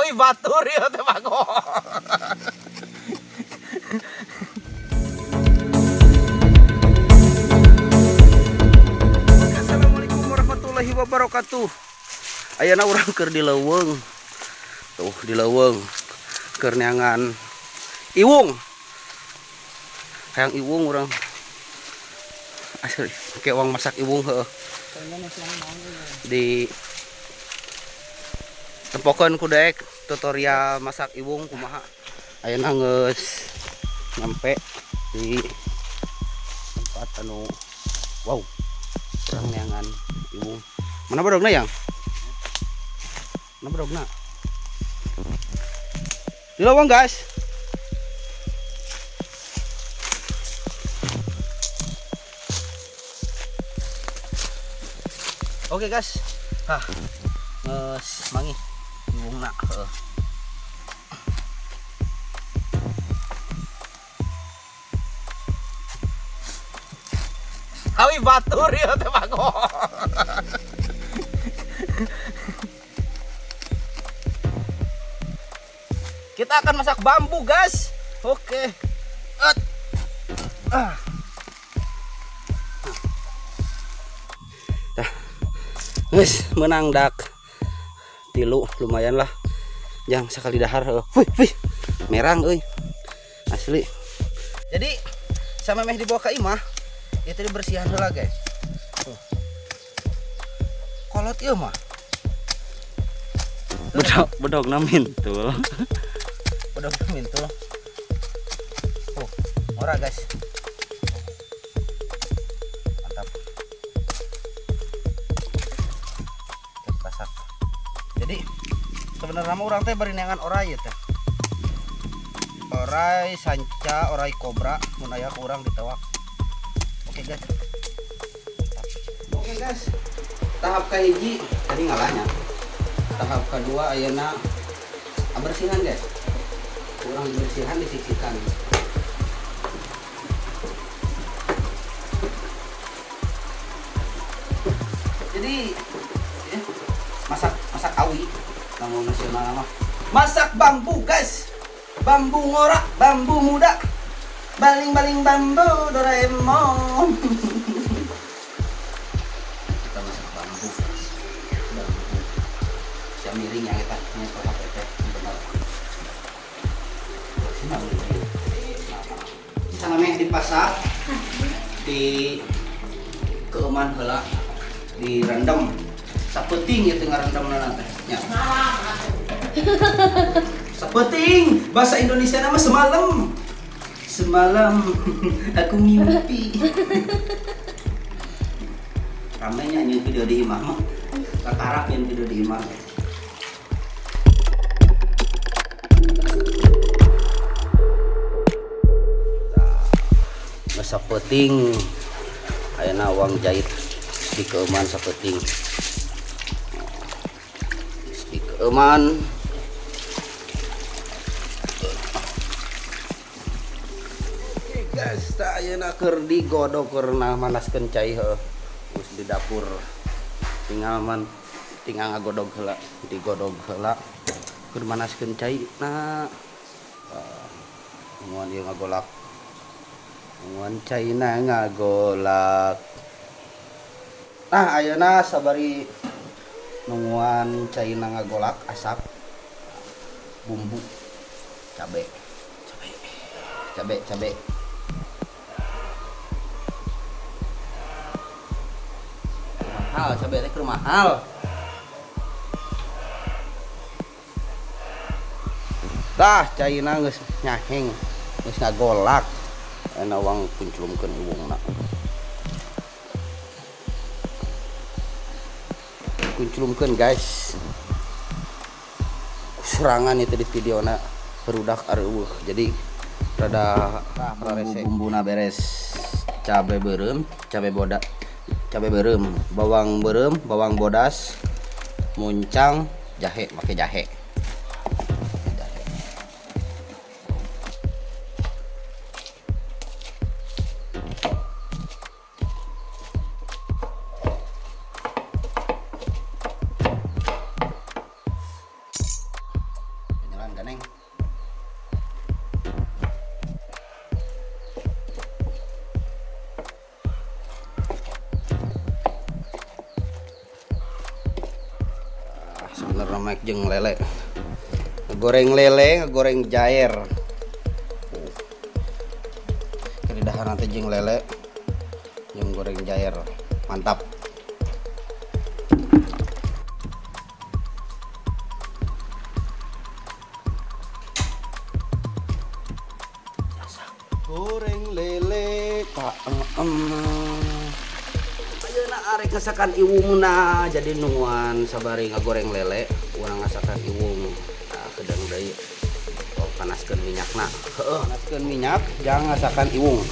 Awi batur ya teh bagong. Assalamualaikum warahmatullahi wabarakatuh. Ayeuna urang keur di leuweung. Tuh di leuweung keur neangan iwung. Hayang iwung urang. Asli kayak uang masak iwung heuh. Di tempokeun ku daek tutorial masak iwung kumaha. Ayeuna geus nyampe di tempat anu wow, urang neangan iwung. Mana bodogna yang? Mana bodogna? Di leuweung guys. Oke guys, hah, geus mangi iwungna heuh. Awi batur ya teh bagong. Kita akan masak bambu guys. Oke. Ah. Guys, menang dak tilu lumayan lah. Yang sekali dahar, wih, wih, merang euy. Asli. Jadi sama meh dibawa ke imah, itu dibersihan heula guys. Tuh. Kolot ieu mah. Bedog, bedogna mintul. Bedogna mintul. Oh, ora guys. Mantap. Masak. Jadi sebenarnya mah urang teh bari neangan orai ya teh. Orai sanca, orai kobra mun aya ku urang ditewak. Oke guys. Oke guys. Tahap kahiji tadi ngalahnya. Tahap kedua ayeuna bersihan guys. Kurang dibersihan disisikan. Jadi ya, masak masak awi nama nasional mah. Masak bambu guys. Bambu ngorak, bambu muda. Baling-baling bambu Doraemon. Kita masak bambu. Bambu. Siap miring ya kita ini tahap teh benar. Sama meh dipasak di keuman heula direndam sapeuting ieu teh ngarendamna teh nya. Sapeuting bahasa Indonesia nama semalam. Semalam aku mimpi. Ramenya nyeun video di imah mah. Kakarak nyeun video di imah. Sapeuting ayeuna wang jahit di keuman sapeuting. Di keuman. Oke guys, tah ayeuna keur digodog keur manaskeun cai heuh. Geus di dapur. Tinggal man tinggal ngagodog heula, digodog heula keur manaskeun cai na. Nungguan ieu ngagolak. Nungguan caina ngagolak. Nah, ayeuna sabari nungguan caina ngagolak asap bumbu cabe. Cabe. Cabe, cabe. Mahal cabe teh keur mahal. Tah caina geus nyaheng, geus ngagolak. Ayeuna wang kunclumkeun iwungna. Kunclumkeun guys. Serangan itu di videona barudak areuweuh. Jadi rada rese. Bumbuna beres. Cabe beureum, cabe boda, cabe beureum, bawang beureum, bawang bodas, muncang, jahe, make jahe. Urang mah jeung lele. Ngegoreng lele, ngegoreng jair. Keur dahar nanti jeung lele, jeung goreng jair. Mantap. Goreng lele ka ayeuna arek ngasakan iwungna, jadi nungguan sabari ngagoreng lele, urang ngasakan iwung. Nah, kedang deui. Oh, panaskeun minyakna. Heeh, panaskeun minyak, jangan ngasakan iwung.